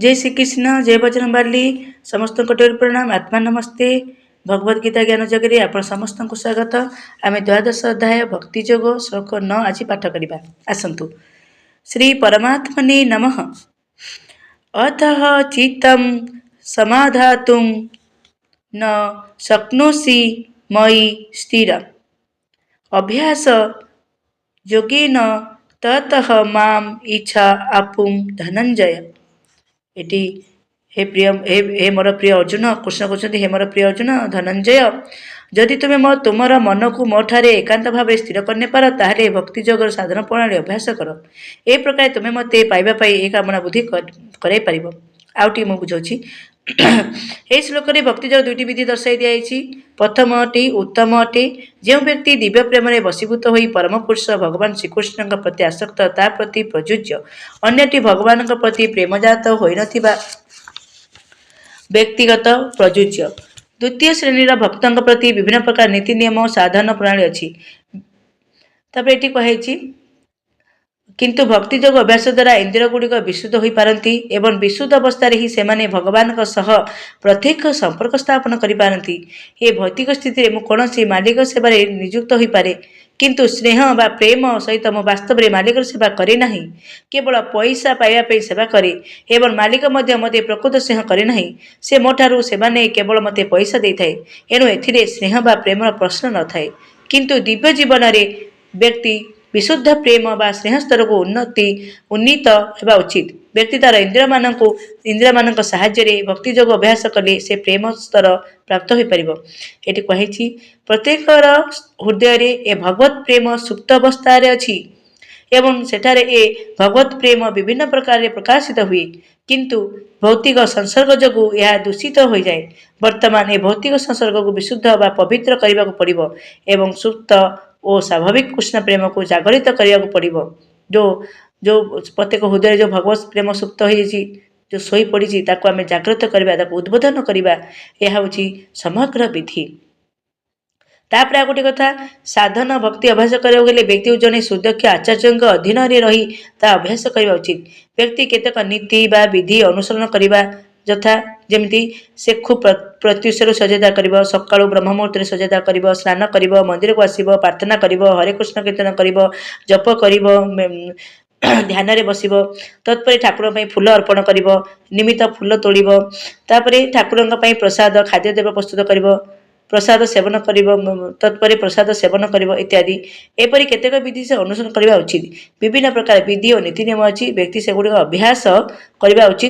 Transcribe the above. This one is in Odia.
ଜୟ ଶ୍ରୀକୃଷ୍ଣ, ଜୟ ବଜରଙ୍ଗବାଲି। ସମସ୍ତଙ୍କ ଠାରୁ ପ୍ରଣାମ, ଆତ୍ମା ନମସ୍ତେ। ଭଗବତ ଗୀତା ଜ୍ଞାନ ଯୋଗରେ ଆପଣ ସମସ୍ତଙ୍କୁ ସ୍ୱାଗତ। ଆମେ ଦ୍ୱାଦଶ ଅଧ୍ୟାୟ ଭକ୍ତି ଯୋଗ ଶ୍ଲୋକ 9 ଆଜି ପାଠ କରିବା। ଆସନ୍ତୁ। ଶ୍ରୀ ପରମାତ୍ମନେ ନମଃ। ଅଥଃ ଚିତ୍ତଂ ସମାଧାତୁଂ ନ ଶକ୍ନୋଷି ମୟି ସ୍ଥିରମ୍ ଅଭ୍ୟାସ ଯୋଗେନ ତତଃ ମାମ୍ ଇଚ୍ଛ ଆପୁଂ ଧନଞ୍ଜୟ। ଏଠି ହେ ପ୍ରିୟ, ହେ ହେ ମୋର ପ୍ରିୟ ଅର୍ଜୁନ, କୃଷ୍ଣ କହୁଛନ୍ତି, ହେ ମୋର ପ୍ରିୟ ଅର୍ଜୁନ, ଧନଞ୍ଜୟ, ଯଦି ତୁମେ ମୋ ତୁମର ମନକୁ ମୋ ଠାରେ ଏକାନ୍ତ ଭାବରେ ସ୍ଥିର କରିନେପାର, ତାହେଲେ ଭକ୍ତି ଯୋଗର ସାଧନ ପ୍ରଣାଳୀ ଅଭ୍ୟାସ କର। ଏ ପ୍ରକାର ତୁମେ ମୋତେ ପାଇବା ପାଇଁ ଏ କାମନା ବୃଦ୍ଧି କରାଇ ପାରିବ। ଆଉ ଟିକେ ମୁଁ ବୁଝାଉଛି। ଏହି ଶ୍ଲୋକରେ ଭକ୍ତି ଯୋଗ ଦୁଇଟି ବିଧି ଦର୍ଶାଇ ଦିଆଯାଇଛି। ପ୍ରଥମଟି ଉତ୍ତମ ଅଟେ। ଯେଉଁ ବ୍ୟକ୍ତି ଦିବ୍ୟ ପ୍ରେମରେ ବଶୀଭୂତ ହୋଇ ପରମ ପୁରୁଷ ଭଗବାନ ଶ୍ରୀକୃଷ୍ଣଙ୍କ ପ୍ରତି ଆସକ୍ତ, ତା ପ୍ରତି ପ୍ରଯୁଜ୍ୟ। ଅନ୍ୟଟି ଭଗବାନଙ୍କ ପ୍ରତି ପ୍ରେମଜାତ ହୋଇନଥିବା ବ୍ୟକ୍ତିଗତ ପ୍ରଯୁଜ୍ୟ। ଦ୍ୱିତୀୟ ଶ୍ରେଣୀର ଭକ୍ତଙ୍କ ପ୍ରତି ବିଭିନ୍ନ ପ୍ରକାର ନୀତି ନିୟମ ଓ ସାଧନ ପ୍ରଣାଳୀ ଅଛି। ତାପରେ ଏଠି କୁହାଯାଇଛି, କିନ୍ତୁ ଭକ୍ତି ଯୋଗ ଅଭ୍ୟାସ ଦ୍ୱାରା ଇନ୍ଦ୍ରିୟ ଗୁଡ଼ିକ ବିଶୁଦ୍ଧ ହୋଇପାରନ୍ତି ଏବଂ ବିଶୁଦ୍ଧ ଅବସ୍ଥାରେ ହିଁ ସେମାନେ ଭଗବାନଙ୍କ ସହ ପ୍ରତ୍ୟକ୍ଷ ସମ୍ପର୍କ ସ୍ଥାପନ କରିପାରନ୍ତି। ଏ ଭୌତିକ ସ୍ଥିତିରେ ମୁଁ କୌଣସି ମାଲିକ ସେବାରେ ନିଯୁକ୍ତ ହୋଇପାରେ, କିନ୍ତୁ ସ୍ନେହ ବା ପ୍ରେମ ସହିତ ମୁଁ ବାସ୍ତବରେ ମାଲିକର ସେବା କରେ ନାହିଁ। କେବଳ ପଇସା ପାଇବା ପାଇଁ ସେବା କରେ ଏବଂ ମାଲିକ ମଧ୍ୟ ମୋତେ ପ୍ରକୃତ ସ୍ନେହ କରେ ନାହିଁ। ସେ ମୋ ଠାରୁ ସେବା ନେଇ କେବଳ ମୋତେ ପଇସା ଦେଇଥାଏ। ଏଣୁ ଏଥିରେ ସ୍ନେହ ବା ପ୍ରେମର ପ୍ରଶ୍ନ ନଥାଏ। କିନ୍ତୁ ଦିବ୍ୟ ଜୀବନରେ ବ୍ୟକ୍ତି ବିଶୁଦ୍ଧ ପ୍ରେମ ବା ସ୍ନେହ ସ୍ତରକୁ ଉନ୍ନୀତ ହେବା ଉଚିତ। ବ୍ୟକ୍ତି ତାର ଇନ୍ଦ୍ରିୟମାନଙ୍କ ସାହାଯ୍ୟରେ ଭକ୍ତି ଯୋଗ ଅଭ୍ୟାସ କଲେ ସେ ପ୍ରେମ ସ୍ତର ପ୍ରାପ୍ତ ହୋଇପାରିବ। ଏଠି କୁହାଯାଇଛି, ପ୍ରତ୍ୟେକର ହୃଦୟରେ ଏ ଭଗବତ ପ୍ରେମ ସୁପ୍ତ ଅବସ୍ଥାରେ ଅଛି ଏବଂ ସେଠାରେ ଏ ଭଗବତ ପ୍ରେମ ବିଭିନ୍ନ ପ୍ରକାରରେ ପ୍ରକାଶିତ ହୁଏ। କିନ୍ତୁ ଭୌତିକ ସଂସର୍ଗ ଯୋଗୁଁ ଏହା ଦୂଷିତ ହୋଇଯାଏ। ବର୍ତ୍ତମାନ ଏ ଭୌତିକ ସଂସର୍ଗକୁ ବିଶୁଦ୍ଧ ବା ପବିତ୍ର କରିବାକୁ ପଡ଼ିବ ଏବଂ ସୁପ୍ତ ଓ ସ୍ୱାଭାବିକ କୃଷ୍ଣ ପ୍ରେମକୁ ଜାଗରିତ କରିବାକୁ ପଡ଼ିବ। ଯେଉଁ ଯେଉଁ ପ୍ରତ୍ୟେକ ହୃଦୟରେ ଯେଉଁ ଭଗବତ ପ୍ରେମ ସୁପ୍ତ ହୋଇଯାଇଛି, ଯେଉଁ ଶୋଇପଡ଼ିଛି, ତାକୁ ଆମେ ଜାଗ୍ରତ କରିବା, ତାକୁ ଉଦ୍ବୋଧନ କରିବା। ଏହା ହେଉଛି ସମଗ୍ର ବିଧି। ତାପରେ ଆଉ ଗୋଟେ କଥା, ସାଧନ ଭକ୍ତି ଅଭ୍ୟାସ କରିବାକୁ ହେଲେ ବ୍ୟକ୍ତିକୁ ଜଣେ ସୁଦକ୍ଷ ଆଚାର୍ଯ୍ୟଙ୍କ ଅଧୀନରେ ରହି ତା ଅଭ୍ୟାସ କରିବା ଉଚିତ। ବ୍ୟକ୍ତି କେତେକ ନୀତି ବା ବିଧି ଅନୁସରଣ କରିବା, ଯଥା ଯେମିତି ସେ ଖୁବ୍ ପ୍ରତ୍ୟୁଷରୁ ସଜେତା କରିବ, ସକାଳୁ ବ୍ରହ୍ମ ମୁହୂର୍ତ୍ତରେ ସଜେତା କରିବ, ସ୍ନାନ କରିବ, ମନ୍ଦିରକୁ ଆସିବ, ପ୍ରାର୍ଥନା କରିବ, ହରେ କୃଷ୍ଣ କୀର୍ତ୍ତନ କରିବ, ଜପ କରିବ, ଧ୍ୟାନରେ ବସିବ। ତତ୍ପରେ ଠାକୁରଙ୍କ ପାଇଁ ଫୁଲ ଅର୍ପଣ କରିବ, ନିମିତ୍ତ ଫୁଲ ତୋଳିବ। ତାପରେ ଠାକୁରଙ୍କ ପାଇଁ ପ୍ରସାଦ ଖାଦ୍ୟ ଦେବ ପ୍ରସ୍ତୁତ କରିବ, ପ୍ରସାଦ ସେବନ କରିବ, ତତ୍ପରେ ପ୍ରସାଦ ସେବନ କରିବ ଇତ୍ୟାଦି। ଏପରି କେତେକ ବିଧି ସେ ଅନୁସରଣ କରିବା ଉଚିତ। ବିଭିନ୍ନ ପ୍ରକାର ବିଧି ଓ ନୀତି ନିୟମ ଅଛି। ବ୍ୟକ୍ତି ସେଗୁଡ଼ିକ ଅଭ୍ୟାସ କରିବା ଉଚିତ।